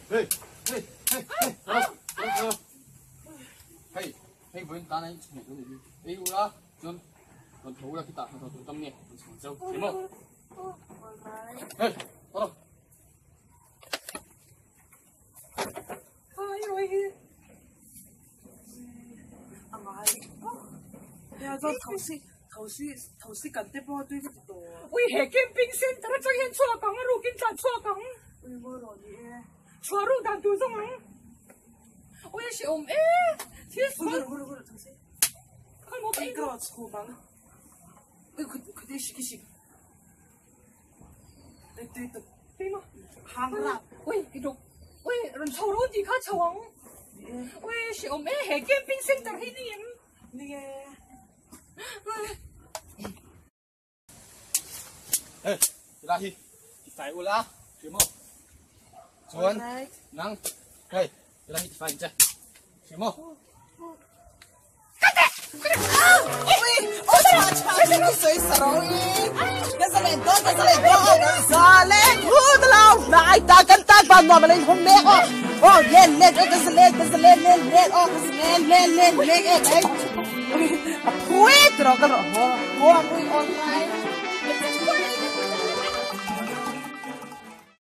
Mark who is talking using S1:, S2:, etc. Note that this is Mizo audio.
S1: Hey, hey, hey, hey, hello, hello. Hey, hey, vawiin tan a inchhung chu ni hi. Ei ula, chuan rawn tho ula khitah hnathawh tur tam nge rawn chhung cheu. Hre maw? Hey, hello.
S2: Ai oi hi.
S3: Angai. Ya zo thosi thosi thosi kan te pawh tui ka ti tawh.
S2: Ui he camping center atang hian chhuak ang a rukin tlan chhuak ang.
S3: Ui mawi rawh ni e.
S2: Chhuah ruk dan tur zawng ang. Ui a hrehawm e. Thil sual.
S3: Ui ui ui thosi.
S2: Khawi maw ka
S3: in ka chhum ang. Ui khut khut e shiki shik. Tui tui tuk.
S2: Tui maw?
S3: Hang rap.
S2: Ui i duk. Ui rawn chho ro tih kha chho ang. Ui hrehawm e he camping center hi ni em?
S3: Ni e.
S1: Hey, tilai hi tifai ula hre maw? Chuan nang hei tilai hi tifai ang che hre maw?